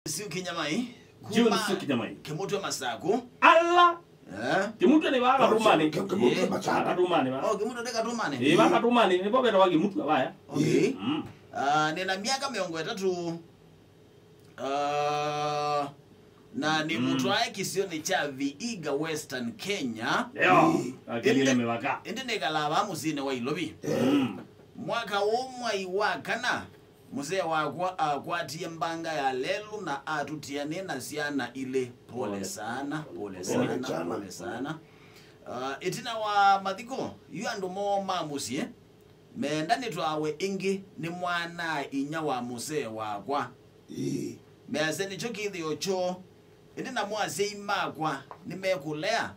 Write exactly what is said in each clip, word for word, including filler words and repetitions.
Siukinyamai. John Siukinyamai. Kimutwe Masaku. Ala. Eh? Kimutwe nĩ vaa Katũmanĩ. Kimutwe Masaku. Katũmanĩ vaa. Oh, Kimutwe nĩ Katũmanĩ. Ĩĩ, vaa Katũmanĩ, nĩvo vetawa Kimutwe vaya. Okay. Mm. Ah, nĩna myaka mĩongo ĩtatũ. Ah, na nĩ mũtwae kĩsionĩ kya Vihiga, Western Kenya. Yo, akĩlile mĩvaka. Ĩndĩ nĩkalaa vaa mũsyĩnĩ wa Ilovi. Mm. Mwaka ũũ mwai wa kana, mũsee wakwa akwatie mbanga ya lelũ na atũtia nĩ na syana ilĩ. Pole sana, pole sana, pole sana. Ah, ĩtina wa mathiko, yu andũ moo ma mũsyĩ meenda nĩtwawe ĩngĩ nĩ mwana-a-inyia wa mũsee wakwa. Ĩĩ. Measya nĩkyo kĩthĩo kyoo, ĩndĩ namo asyai makwa nĩmekũlea,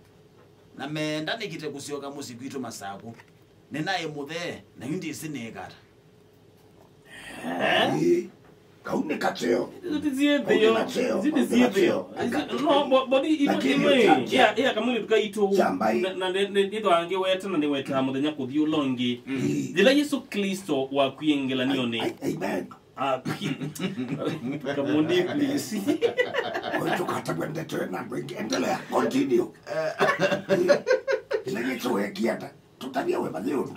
na meenda nĩkite kũsyoka mũsyĩ kwitũ Masaku. Nĩnaĩ mũthee, na yu ndĩsĩ nĩĩka ata. Ĩĩ. Kau nĩ kateo. Isu ti syĩthĩo. Kau nĩ kateo. Isu ti syĩthĩo. Isu, no, bo-, bodi imwe, lakini imwe, ũkyakya. Ya, ya kamwĩlĩtu kaitũ. Kyambai. Na, na, ne, ne, nĩthwaa ngĩweta na nĩwetaa mũthenya kũthi ũla ũngĩ. Mm. Yĩla Yesũ Klĩsto wakwie ngelanioni. Ai, ai, amen. Ah, come on, please. Kwa hiyo tukatagwa ndeto na wengi. Endelea, continue. Ĩla Yesũ wekiata, tutavia we mathĩũndũ.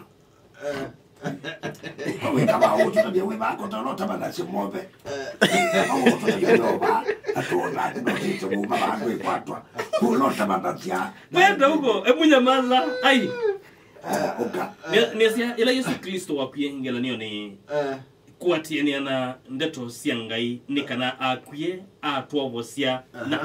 Wĩka maũũ tũtavia wĩ vaa kũtolota manasyo move. Maũũ tũtavia wĩ vaa, na tuona atĩ notĩte kuma vaa ndwĩkwatwa. Kũlota manasya. Wenda huko, ebu nyamaza. Ai. Eh, ũka. Nĩ-, nĩsya, ĩla Yesũ Klĩsto wakwie ngelanioni, eh, kũatĩanĩa na ndeto sya Ngai, nĩ kana akwie, atwovosya, na